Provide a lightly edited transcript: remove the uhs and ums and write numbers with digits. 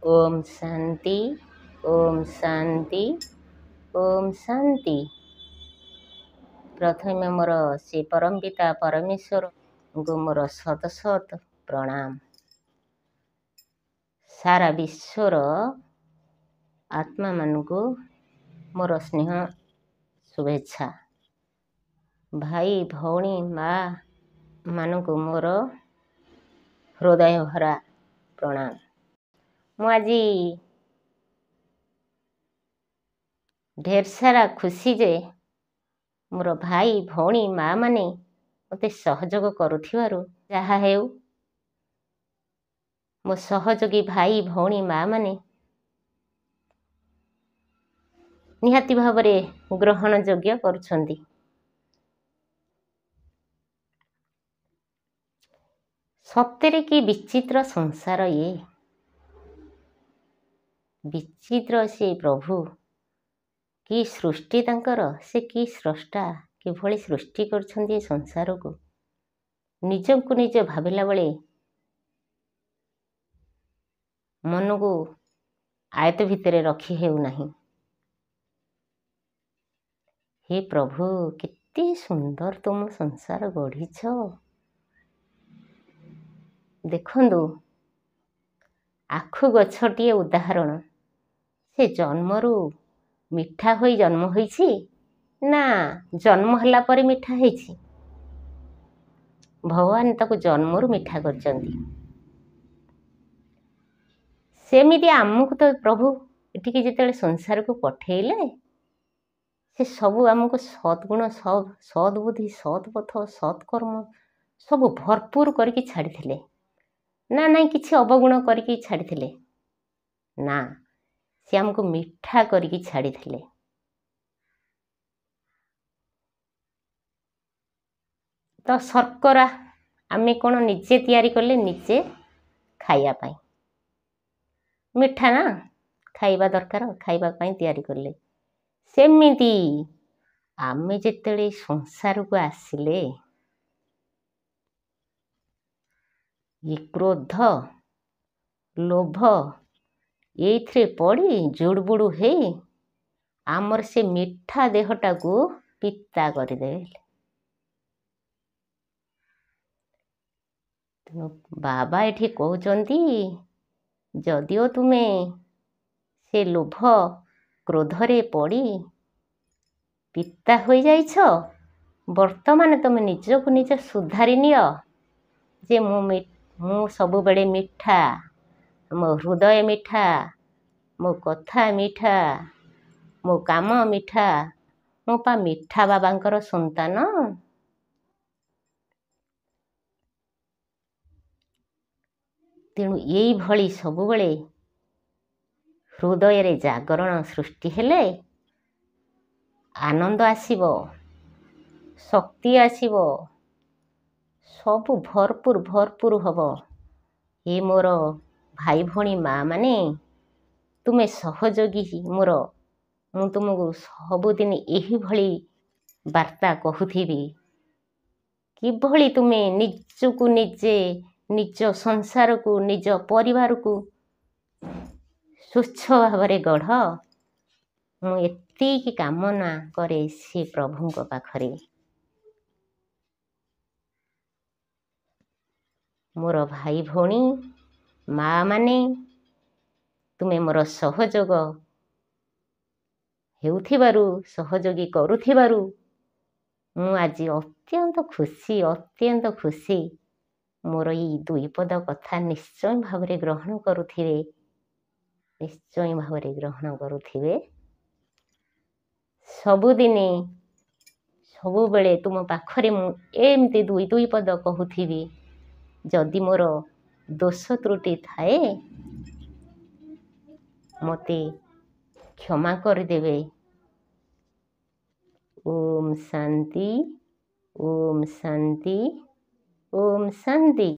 ଓମ୍ ଶାନ୍ତି, ଓମ୍ ଶାନ୍ତି, ଓମ୍ ଶାନ୍ତି। ପ୍ରଥମେ ମୋର ସେ ପରମପିତା ପରମେଶ୍ୱରଙ୍କୁ ମୋର ଶତ ଶତ ପ୍ରଣାମ। ସାରା ବିଶ୍ୱର ଆତ୍ମାମାନଙ୍କୁ ମୋର ସ୍ନେହ ଶୁଭେଚ୍ଛା। ଭାଇ ଭଉଣୀ ମା ମାନଙ୍କୁ ମୋର ହୃଦୟ ଭରା ପ୍ରଣାମ। ମୁଁ ଆଜି ଢେର ସାରା ଖୁସି ଯେ ମୋର ଭାଇ ଭଉଣୀ ମା ମାନେ ମୋତେ ସହଯୋଗ କରୁଥିବାରୁ। ଯାହା ହେଉ, ମୋ ସହଯୋଗୀ ଭାଇ ଭଉଣୀ ମା ମାନେ ନିହାତି ଭାବରେ ଗ୍ରହଣ ଯୋଗ୍ୟ କରୁଛନ୍ତି। ସତରେ କି ବିଚିତ୍ର ସଂସାର ଇଏ! ବିଚିତ୍ର ସେ ପ୍ରଭୁ, କି ସୃଷ୍ଟି ତାଙ୍କର! ସେ କି ସ୍ରଷ୍ଟା, କିଭଳି ସୃଷ୍ଟି କରିଛନ୍ତି ଏ ସଂସାରକୁ! ନିଜକୁ ନିଜେ ଭାବିଲା ବେଳେ ମନକୁ ଆୟତ ଭିତରେ ରଖି ହେଉନାହିଁ। ହେ ପ୍ରଭୁ, କେତେ ସୁନ୍ଦର ତୁମ ସଂସାର ଗଢ଼ିଛ! ଦେଖନ୍ତୁ, ଆଖୁ ଗଛଟିଏ ଉଦାହରଣ। ସେ ଜନ୍ମରୁ ମିଠା ହୋଇ ଜନ୍ମ ହୋଇଛି ନା ଜନ୍ମ ହେଲା ପରେ ମିଠା ହେଇଛି? ଭଗବାନ ତାକୁ ଜନ୍ମରୁ ମିଠା କରିଛନ୍ତି। ସେମିତି ଆମକୁ ତ ପ୍ରଭୁ ଏଠିକି ଯେତେବେଳେ ସଂସାରକୁ ପଠେଇଲେ, ସେ ସବୁ ଆମକୁ ସଦ୍ଗୁଣ, ସଦ୍ବୁଦ୍ଧି, ସତ୍ପଥ, ସତ୍କର୍ମ ସବୁ ଭରପୁର କରିକି ଛାଡ଼ିଥିଲେ ନା ନାଇଁ କିଛି ଅବଗୁଣ କରିକି ଛାଡ଼ିଥିଲେ? ନା, ସେ ଆମକୁ ମିଠା କରିକି ଛାଡ଼ିଥିଲେ। ତ ଶର୍କରା ଆମେ କ'ଣ ନିଜେ ତିଆରି କଲେ ନିଜେ ଖାଇବା ପାଇଁ? ମିଠା ନା ଖାଇବା ଦରକାର, ଖାଇବା ପାଇଁ ତିଆରି କଲେ। ସେମିତି ଆମେ ଯେତେବେଳେ ସଂସାରକୁ ଆସିଲେ, ଏ କ୍ରୋଧ ଲୋଭ ଏଇଥିରେ ପଡ଼ି ଜୁଡ଼ୁବୁଡ଼ୁ ହେଇ ଆମର ସେ ମିଠା ଦେହଟାକୁ ପିତା କରିଦେଲେ। ତେଣୁ ବାବା ଏଠି କହୁଛନ୍ତି, ଯଦିଓ ତୁମେ ସେ ଲୋଭ କ୍ରୋଧରେ ପଡ଼ି ପିତା ହୋଇଯାଇଛ, ବର୍ତ୍ତମାନ ତୁମେ ନିଜକୁ ନିଜ ସୁଧାରି ନିଅ ଯେ ମୁଁ ସବୁବେଳେ ମିଠା, ମୋ ହୃଦୟ ମିଠା, ମୋ କଥା ମିଠା, ମୋ କାମ ମିଠା, ମୁଁ ପା ମିଠା ବାବାଙ୍କର ସନ୍ତାନ। ତେଣୁ ଏଇଭଳି ସବୁବେଳେ ହୃଦୟରେ ଜାଗରଣ ସୃଷ୍ଟି ହେଲେ ଆନନ୍ଦ ଆସିବ, ଶକ୍ତି ଆସିବ, ସବୁ ଭରପୁର ଭରପୁର ହବ। ହେ ମୋର ଭାଇ ଭଉଣୀ ମା ମାନେ, ତୁମେ ସହଯୋଗୀ ମୋର। ମୁଁ ତୁମକୁ ସବୁଦିନ ଏହିଭଳି ବାର୍ତ୍ତା କହୁଥିବି, କିଭଳି ତୁମେ ନିଜକୁ ନିଜେ, ନିଜ ସଂସାରକୁ, ନିଜ ପରିବାରକୁ ସ୍ୱଚ୍ଛ ଭାବରେ ଗଢ଼। ମୁଁ ଏତିକି କାମନା କରେ ସେ ପ୍ରଭୁଙ୍କ ପାଖରେ। ମୋର ଭାଇ ଭଉଣୀ ମା ମାନେ, ତୁମେ ମୋର ସହଯୋଗ ହେଉଥିବାରୁ, ସହଯୋଗୀ କରୁଥିବାରୁ ମୁଁ ଆଜି ଅତ୍ୟନ୍ତ ଖୁସି, ଅତ୍ୟନ୍ତ ଖୁସି। ମୋର ଏଇ ଦୁଇ ପଦ କଥା ନିଶ୍ଚୟ ଭାବରେ ଗ୍ରହଣ କରୁଥିବେ, ନିଶ୍ଚୟ ଭାବରେ ଗ୍ରହଣ କରୁଥିବେ। ସବୁଦିନେ ସବୁବେଳେ ତୁମ ପାଖରେ ମୁଁ ଏମିତି ଦୁଇ ଦୁଇ ପଦ କହୁଥିବି। ଯଦି ମୋର ଦୋଷ ତ୍ରୁଟି ଥାଏ, ମୋତେ କ୍ଷମା କରିଦେବେ। ଓମ୍ ଶାନ୍ତି, ଓମ୍ ଶାନ୍ତି, ଓମ୍ ଶାନ୍ତି।